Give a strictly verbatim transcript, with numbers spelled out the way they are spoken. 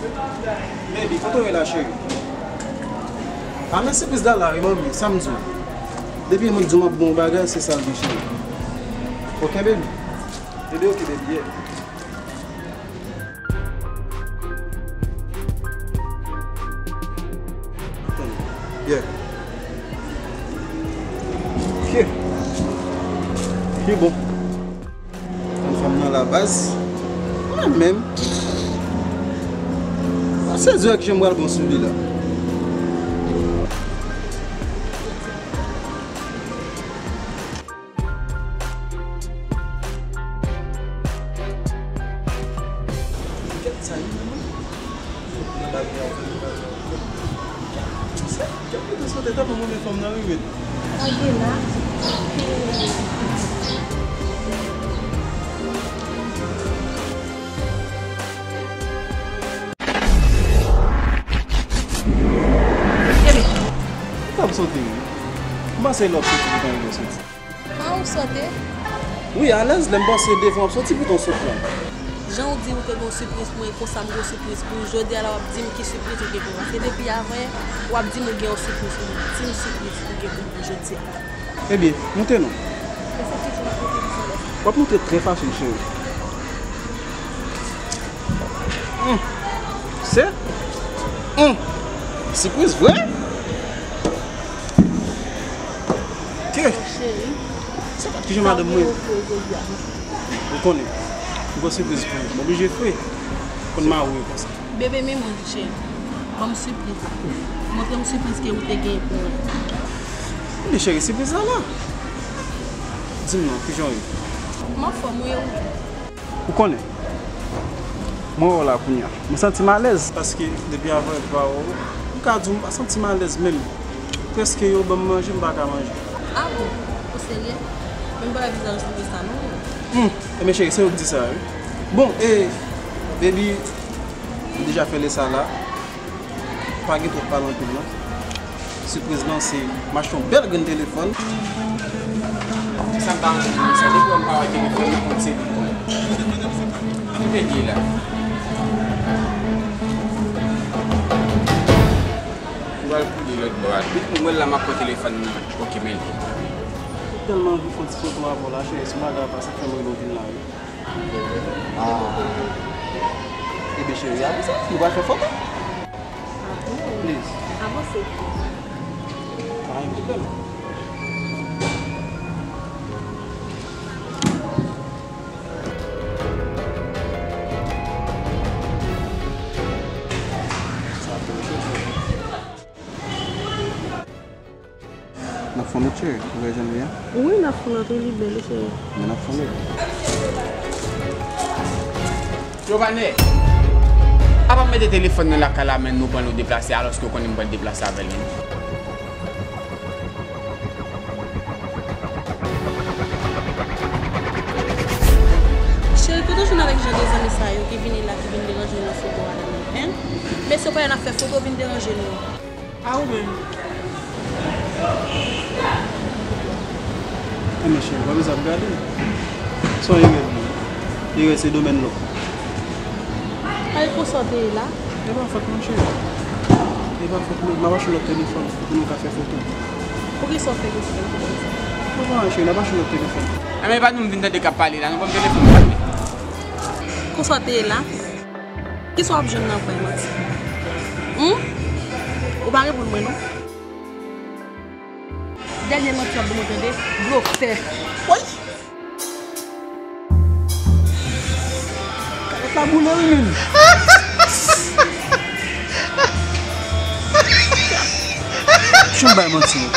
Baby, kote w ye la, cheri? A, men sipriz la la, wi, manmi, sa m di w. Depi m di w m ap ba w yon bagay, se sa l gen, cheri. Ok, baby? Baby, ok, baby, yeah. Yeah. Ok. Ki bon. Fanm nan la baz. Mwen menm. Se dirèk jan m pral bon sou li la. Kèt sa ye menm? Nan bagay a, ou fè nou bagay. Kèt, kèt, kèt, kèt, kèt, kèt, fanm nan wi, wi. Lage la. Ebyen. Sa ap soti wi. M panse lè w ap soti pou tan yo soti. Kòman w soti? Wi, alèz, lè m panse devan w ap soti pou tan w sot la. Jan w di w te gen yon sipriz pou mwen, e konsa m gen yon sipriz pou ou. Jodi a la w ap di m ki sipriz ou gen pou mwen. Se depi avan yè, w ap di m ou gen yon sipriz pou mwen. Di m sipriz ou gen pou mwen jodi a. Ebyen, moute non. E se ki jan w ap moute li sou lè sa? W ap moute trè fasil, cheri. Hum. Se? Hum. Sipriz vre? Ke? Cheri. Se pa ki jan madanm mwen. Ou konnen. M gon sipriz pou ou. M oblije fre. Konn mari w konsa. Bebe, men mwen, cheri. Ban m sipriz la. Montre m sipriz ke ou te gen pou mwen. Men cheri, sipriz la la. Di m non, kijan w ye? M anfòm, wi, ou menm? Ou konnen, mwen wè w la kounye a. Mwen santi m alèz. Paske depi avan m pa wè w, m ka di w m pa santi m alèz menm. Prèske yo ban m manje, m pa ka manje. A bon? Ou serye? Men m pa wè vizaj ou konsa non. Hum, ebyen cheri, se ou k di sa wi. Bon, e, baby, m deja fè lè sa la. Pa gen twòp pale anpil non. Sipriz lan se m achte yon bèl grenn telefòn. Se sa m ta anvi di, sa depi m pa wè telefòn nan kont se li. Ki te di la? M pral kouri lòt bò a. Depi m wè l la m ap pran telefòn nan. Ok, men li. Ou tèlman anvi fè yon ti foto avè w la, cheri, se bagay pa sa k fè m rele w vin la wi. Ah. Ebyen cheri, avanse. Nou pral fè foto. Ah bon? Please. Avanse. Pa gen pwoblèm. Sa ap fè m chofè. N ap fè yon lòt, cheri, ou wè jan l ye a? Wi, n ap fè yon lòt, wi, li bèl, wi, cheri. Men n ap fè yon lòt. Giovanni, apa m mete telefòn nan lakay la, men nou pran nou deplase, alòske w konnen m pral deplase avè l menm. Cheri, kote w jwenn avèk jan de zanmi sa yo ki vini la, ki vin deranje w nan foto a la menm, en? Mesye, w pa wè n ap fè foto, vin deranje nou. A ou menm? Enben cheri, pa bezwen ap gade. Se yon erè li ye. Erè se domèn lòm. Ay, konsa w te ye la? E pa fòt mwen, cheri. E pa fòt mwen. M ap achte yon lòt telefòn pou nou ka fè foto. Poukisa w fè yon telefòn konsa? Mwen pa anyen, cheri, n ap achte yon lòt telefòn. Enben, e pa nou m vin tande k ap pale la, nou ban m telefòn m pale. Konsa w te ye la? Kisa w ap jwenn nan vre manti? Hum? Ou pa reponn mwen non. Dènye manti w ap ban mwen tande, blofè. Woy! Kalòt la boule wi menm. Janm bay manti non.